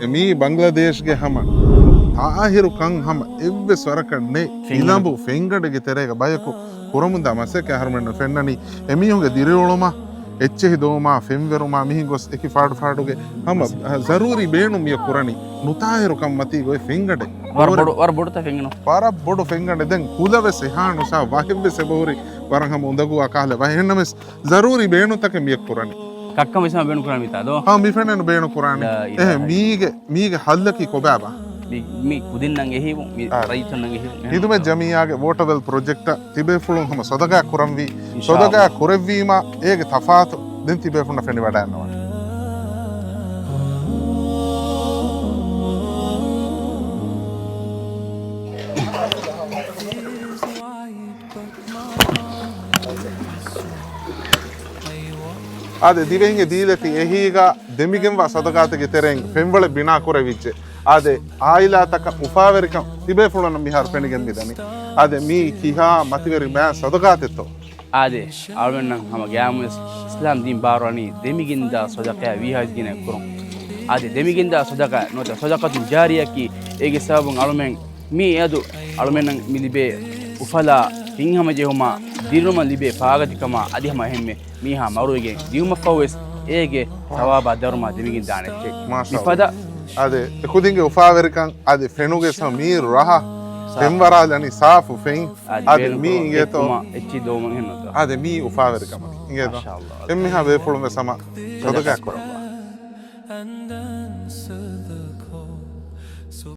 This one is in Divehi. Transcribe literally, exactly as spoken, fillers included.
މީ ބަނގްލަދޭޝްގެ ހަމަ ތާހިރު ކަން ހަމަ އެއްވެސް ވަރަކަށް ނެތް. ފެންގަނޑު. އިލަނބު ފެންގަނޑެއްގެ ތެރޭގަ ބަޔަކު ކުރަމުންދާ މަސައްކަތް އަހަރުމެންނަށް ފެންނަނީ އެމީހުންގެ ދިރިއުޅުމާ، އެއްޗެހި ދޮވުމާ، ފެންވެރުމާ، މިހިން ގޮސް އެކި ފާޑު ފާޑުގެ ހަމަ، އަ، ޒަރޫރީ ބޭނުން މިއަށް ކުރަނީ. ނުތާހިރު ކަން މަތީގަ އޮތް ފެންގަނޑެއް. ވަރަށް ބޮޑު، ވަރަށް ބޮޑުތަ ފެންގަނޑު؟ ވަރަށް ބޮޑު ފެންގަނޑެއް. ދެން ކުލަވެސް އެހާ ނުސާ، ވަހެއްވެސް އެބަހުރި ވަރަށް ހަމަ އުނދަގޫވާ ކަހަލަ ވަހެއް. އެހެންނަމަވެސް ޒަރޫރީ ބޭނުންތަކެއް މިއަށް ކުރަނީ. ކައްކަން ވެސް ހަމަ ބޭނުން ކުރާނީ މިތާ ދޯ؟ ހާ، މި ފެންނަން ބޭނުން ކުރާނީ. ލާ އިލާހަ އެހެން އިލްލައް. މީގެ، މީގެ ހައްލަކީ ކޮބާބާ؟ މި، މި ކުދިންނަށް އެހީވުން، މި އާ. ރައްޔިތުންނަށް އެހީވުން. ހިދުމަތް ޖަމިއްޔާގެ ވޯޓަވެލް ޕްރޮޖެކްޓަށް ތިބޭފުޅުން ހަމަ ސަދަގާ ކުރަންވީ. އިންޝާ ސަދަގާ އައްލާ. ކުރެއްވީމާ، އޭގެ ތަފާތު ދެން ތިބޭފުންނަށް ފެނިވަޑައިގަންނަވާނެ. އާދެ، ދިވެހިންގެ ދީލަތި އެހީގަ ދެމިގެންވާ ސަދަގާތެއްގެ ތެރެއިން ފެންވަޅެއް ބިނާކުރެވިއްޖެ. އާދެ، އާއިލާތަކަށް އުފާވެރިކަން ތިބޭފުޅުންނަށް މިހާރު ފެނިގެން މިދަނީ. އާދެ، މީ ކިހާ މަތިވެރި މާތް ސަދަގާތެއްތޯ؟ އާދެ، އަޅުމެންނަށް ހަމަ ގައިމުވެސް އިސްލާމް ދީން ބާރުވަނީ ދެމިގެންދާ ސަދަޤާ ވީހާވެސް ގިނައިން ކުރުން. އާދެ، ދެމިގެންދާ ސަދަޤާ ނުވަތަ ޞަދަޤަތުން ޖާރިޔަކީ އޭގެ ސަބަބުން އަޅުމެން މިއަދު އަޅުމެންނަށް މި ލިބޭ އުފަލާ، ހިތްހަމަޖެހުމާ، ދިރިއުޅުމަށް ލިބޭ ފާގަތިކަމާ އަދި ހަމަ އެހެންމެ މީހާ މަރުވެގެން ދިއުމަށްފަހުވެސް އޭގެ ސަވާބާ ދަރުމަ ދެމިގެން ދާނެ އެއްޗެއް. މާޝާ މިފަދަ އާދެ، އެކުދިންގެ އުފާވެރިކަން އާދެ، ފެނުގެ ސަ މީރު ރަހަ، ސާފު. ފެންވަރާލަނީ ސާފު ފެން. އާދެ، އާދެ، ބޭނުން މީ ކުރުމަށް އިނގޭތޯ؟ އެއްޗި ދޮވުމަށް އެހެންނުތޯ؟ އާދެ، މީ އުފާވެރިކަމަކީ. އިނގޭތޯ؟ މާޝާ އައްލާ. އެންމެހާ ބޭފުޅުން ވެސް ހަމަ ސަދަގާ ކުރައްވާ.